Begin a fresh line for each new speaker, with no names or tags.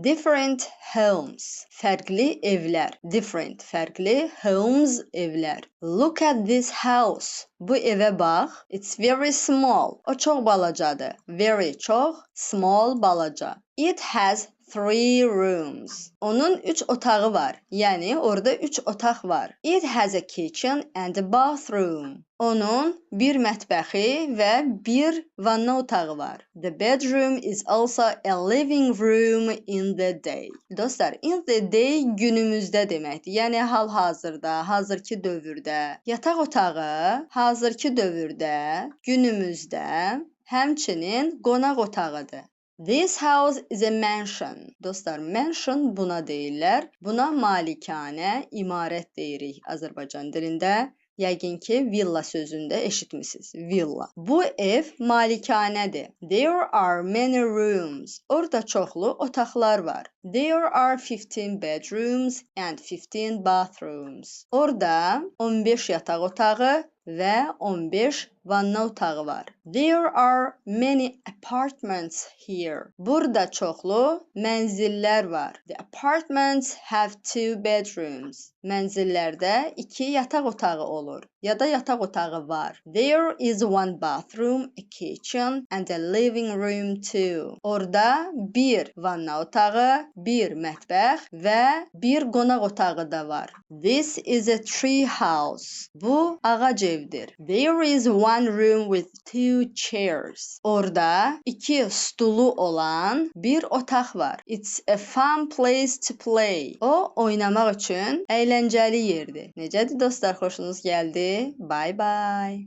Different homes. Fərqli evlər. Different fərqli, homes evlər. Look at this house. Bu evə bax. It's very small. O çox balacadır. Very çox, small balaca. It has three rooms. Onun üç otağı var. Yəni orada üç otaq var. It has a kitchen and a bathroom. Onun bir mətbəxi və bir vanna otağı var. The bedroom is also a living room in the day. Dostlar, in the day günümüzdə deməkdir. Yəni hal-hazırda, hazırki dövrdə. Yataq otağı hazırki dövrdə, günümüzdə həmçinin qonaq otağıdır. This house is a mansion. Dostlar, mansion buna deyirlər. Buna malikanə, imarət deyirik Azərbaycan dilində. Yəqin ki, villa sözünü də eşitmisiniz. Villa. Bu ev malikanədir. There are many rooms. Orada çoxlu otaqlar var. There are 15 bedrooms and 15 bathrooms. Orada 15 yataq otağı və 15 vanna otağı var. There are many apartments here. Burada çoxlu mənzillər var. The apartments have two bedrooms. Mənzillərdə iki yataq otağı olur ya da yataq otağı var. There is one bathroom, a kitchen and a living room too. Orada bir vanna otağı, bir mətbəx və bir qonaq otağı da var. This is a tree house. Bu ağac evdir. There is one room with two chairs. Orada iki stulu olan bir otaq var. It's a fun place to play. O oynamaq üçün əyləncəli yerdir. Necədir dostlar, xoşunuz gəldi? Bye bye.